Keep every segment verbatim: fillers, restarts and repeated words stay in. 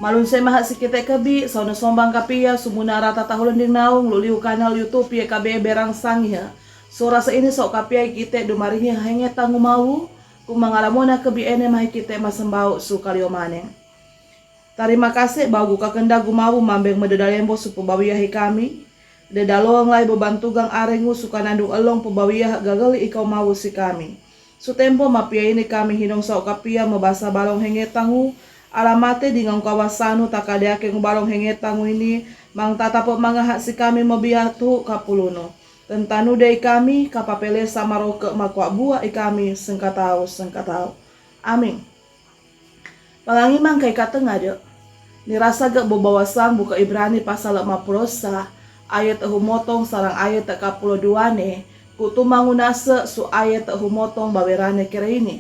Malun semahe' si kite kebi, sau ne sombang kapia, sumunara tatahulending naung, luliu kanal YouTube Y K B Berang Sangihe. Sora seini sau kapia i kite dumaringi hengetang gu mawu, ku mangalamona kebi ene mahe kite masembau su kalio maneng. Tarima kase bau gu kakenda gu mawu mambeng mededa lembo su pebawia hi kami. Deda loang lai bebantugang arengu su kanandung elong pebawia gageli ikau mawu si kami. Su tempo mapia ini kami hinong sau kapia mebasa balong hengetang u, alamate dingang kawasanu takadeake ngu balong hengetang u ini, mang tatape mangaha si kami mebia tuhu kapulunu. Tentanu dei kami, kapapele samaroke makua bua i kami sengkatau, sengkatau. Amin. Pangangimang kai katengade. Nirasa ge bebawasang buka Ibrani pasal lima puluh sa, ayat humotong sarang ayat kapuluh dua ne, ku tumangunase su ayat humotong bawerane kere ini.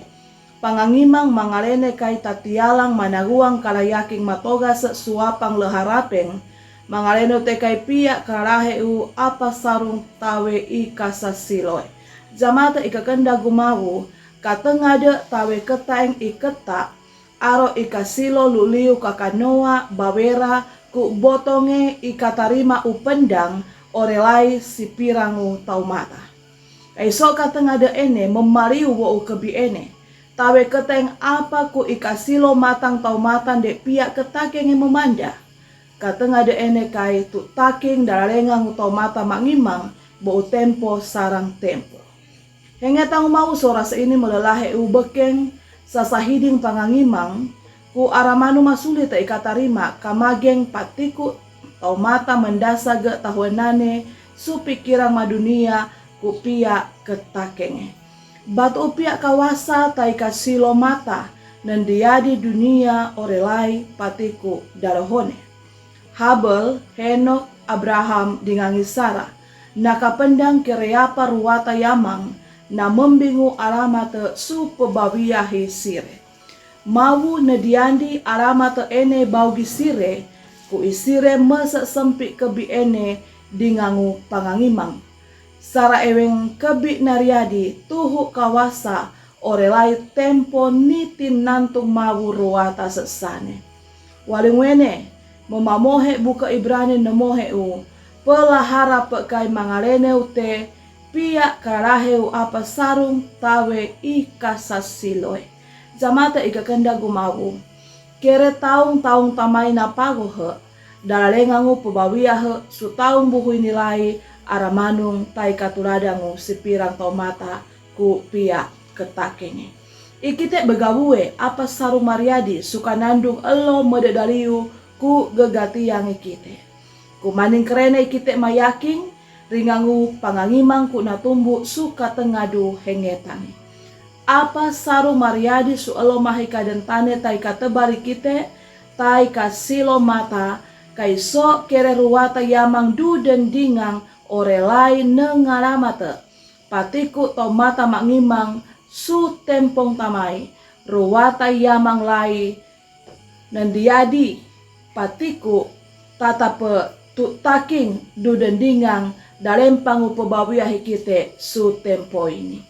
Pangangimang mangalene kai tatialang managuang kalayaking matoga se suapang leharapeng, mangalene te kai pia kalalahe u apa sarung tawe i kasasiloe. Jamate i kakenda gu mawu, katengade tawe ketaeng i keta, aro i kasilo luliu kakanoa bawera ku botonge i katarima u pendang, orelai si pirangu taumata. Kaiso katengade ene memaliu wo u kebi ene. Tawe ketaeng apa ku i kasilo matang taumata de pia ketakenge memanda. Katengade ene kai tu taking dalalengang u taumata mangimang bo u tempo sarang tempo. Hengetang u mawu sora seini melelahe u bekeng, sasahiding pangangimang, ku aramanu masuli te i katarima, kamageng patiku taumata mendasa ge tahuenane, su pikirang madunia, ku pia ketakenge. Batu u pia kawasa tai kasilo mata, nendiadi dunia orelai patiku dalohone. Habel, Henok, Abraham, dingangi Sara, nakapendang kereapa ruata yamang, namembingu alamate su pebawia hi sire. Mawu nediandi alamate ene baugi sire, ku i sire mese sempi kebi ene dingangu pangangimang. Sara eweng kebi nariadi tuhu kawasa orelai tempo nitin nantung mawu ruata sesane. Waling wene, memamohe buka Ibrani nemohe u, pelahara pekai mangalene u te, pia kalahe u apa sarung tawe i kasasiloe. Jamate i kakenda gu mawu. Kere taung-taung tamai napagohe, dalalengang u pebawia he, su taung buhu ini lai, aramanung tai katuladang u si pirang taumata, ku pia ketakenge. I kite begawue apa sarung mariadi su kanandung elo mededaliu ku gegatiang i kite. Ku maning kerene i kite mayaking, ringangu pangangimang ku natumbu su katengadu hengetang i. Apa sarung mariadi su elo mahe kadentane tai katebali kite, tai kasilo mata, kaiso kere ruata yamang dudendingang orelai nengalamate. Patiku taumata mangimang su tempong tamai, ruata yamang lai, nendiadi, patiku, tatape tu taking dudendingang dalempang u pebawia hi kite su tempo ini.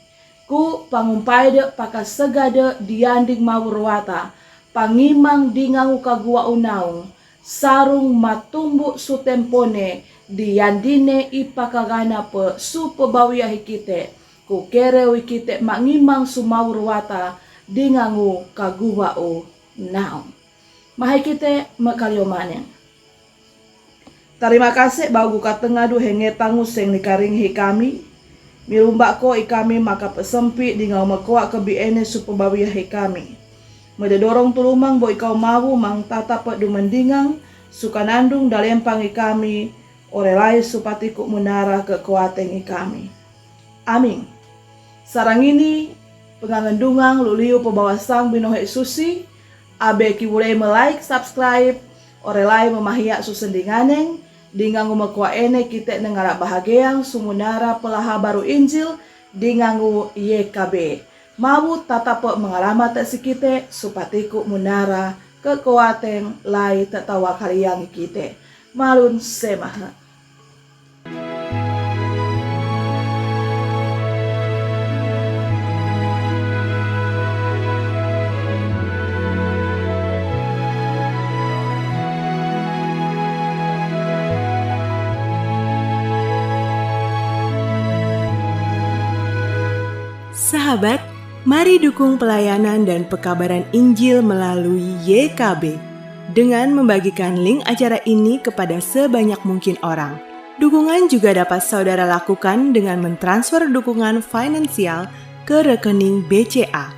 Ku pangumpaide pakasegade dianding mawu ruata, pangimang dingangu kagua u naung, sarung matumbu su tempone, diandine i pakaganape su pebawia hi kite, ku kere u i kite mangimang su mawu ruata, dingangu kagua u naung. Mahe kite mekalio maneng. Tarima kase bau gu katengadu hengetang u seng nikaring hi kami. Mirumba ko i kami makapesempi dingangu mekoa kebi ene su pebawia hi kami. Mededorong tulumang bo ikau mawu mang tatape dumendingang, su kanandung dalempang i kami, orelai su patiku munara kekoateng i kami. Amin. Sarang ini, pengangendungang luliu pebawasang binohe susi, abe kiwulei me-like, subscribe, orelai memahia su sendinganeng, dingangu mekoa ene kite nengala bahageang su munara pelaha baru Injil, dingangu Y K B. Mawu tatape mengalamat te si kite, su patiku munara kekoateng lai tetawakaliang kite. Malun semahe. Sahabat, mari dukung pelayanan dan pekabaran Injil melalui Y K B dengan membagikan link acara ini kepada sebanyak mungkin orang. Dukungan juga dapat saudara lakukan dengan mentransfer dukungan finansial ke rekening B C A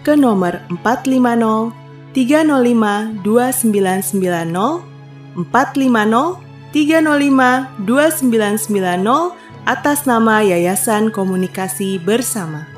ke nomor empat lima nol tiga nol lima dua sembilan sembilan nol, empat lima nol tiga nol lima dua sembilan sembilan nol, atas nama Yayasan Komunikasi Bersama.